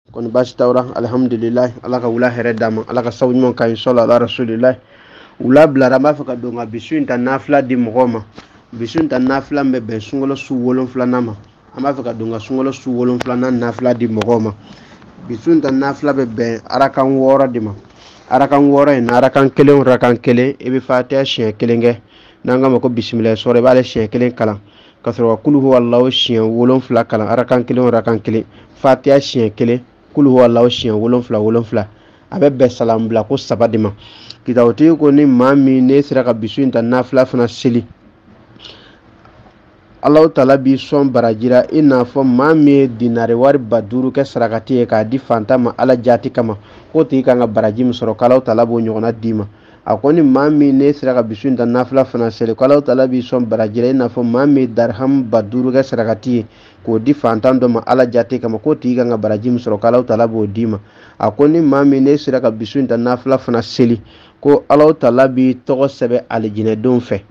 Kɔni baasi t'aw la? Alihamudulilayi, Ala ka wula hɛrɛ d'an ma, Ala ka sabu ɲuman k'an ye. Sɔli ala rasulilayi. Wula bilara, an b'a fɛ ka don ka bi su in ta nafila di mɔgɔw ma. Bi su in ta nafila bɛ bɛn sunkalo su 7nan ma. An b'a fɛ ka don ka sunkalo su 7nan nafila di mɔgɔw ma. Bi su in ta nafila bɛ bɛn arakan 6 de ma. Arakan 6 in na, arakan kelen o arakan kelen, i bɛ fatiya siɲɛ kelen kɛ. N'an k'a ma ko bisimilayi sɔrɔ, i b'ale siɲɛ kelen kalan ka sɔrɔ ka kulu huwa siɲɛ 7 kalan. Arakan kelen o arakan kelen, fatiya siɲɛ kelen, kulu huwa siɲɛ 7 7, a bɛ bɛn salam bila ko 3 de ma. Kitabutigi ko ni maa min ne sera ka bi su in ta nafila fana seli, Alahu taala b'i sɔn baraji la i n'a fɔ maa min ye dinari wari 5000 kɛ sarakati ye k'a di fantan ma Ala jaati kama, k'o tigi kan ka baraji min sɔrɔ, k'Alahu taala b'o ɲɔgɔnna d'i ma. A ko ni maa min ne sera ka bi su in ta nafila fana seli, k'Alahu taala b'i sɔn baraji la i n'a fɔ maa min ye darihamu 5000 kɛ sarakati ye k'o di fantan dɔ ma Ala jaati kama, k'o tigi kan ka baraji min sɔrɔ, k'Alahu taala b'o d'i ma. A ko ni maa min ne sera ka bi su in ta nafila fana seli, ko Alahu taala b'i tɔgɔ sɛbɛn alijinɛdenw fɛ.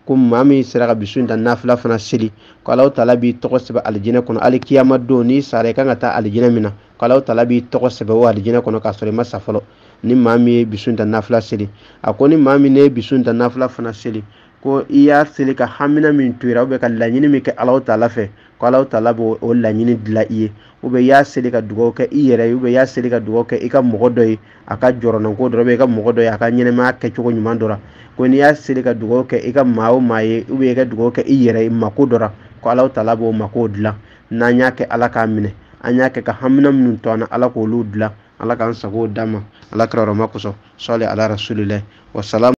Ko maa min sera ka bi su in ta nafila fana seli, ko Alahu taala b'i tɔgɔ sɛbɛn alijinɛ kɔnɔ. Hali kiyama don n'i sara, i kan ka taa alijinɛ min na, ko Alahu taala b'i tɔgɔ sɛbɛn o alijinɛ kɔnɔ k'a sɔrɔ i ma sa fɔlɔ. Ni maa min ye bi su in ta nafila seli, a ko ni maa min ne ye bi su in ta nafila fana seli, ko i y'a seli ka hamina min to i la, ou bien ka laɲini min kɛ Alahu taala fɛ, ko Alahu taala b'o o laɲini dilan i ye. Ou bien i y'a seli ka dugawu kɛ i yɛrɛ ye, ou bien i y'a seli ka dugawu kɛ i ka mɔgɔ dɔ ye a ka jɔrɔnanko dɔ la, ou bien i ka mɔgɔ dɔ ye a ka ɲɛnɛmaya kɛcogo ɲuman dɔ la. Ko n'i y'a seli ka dugawu kɛ i ka maa o maa ye, ou bien i ka dugawu kɛ i yɛrɛ ye mako dɔ la, ko Alahu taala b'o mako dilan. N'an y'a kɛ, Ala k'a minɛ. An y'a kɛ ka hamina minnu to an na, Ala k'olu dilan. Ala k'an sago d'an ma, Ala kira hɔrɔma kosɔn. Sɔli ala rasulilayi wa salam.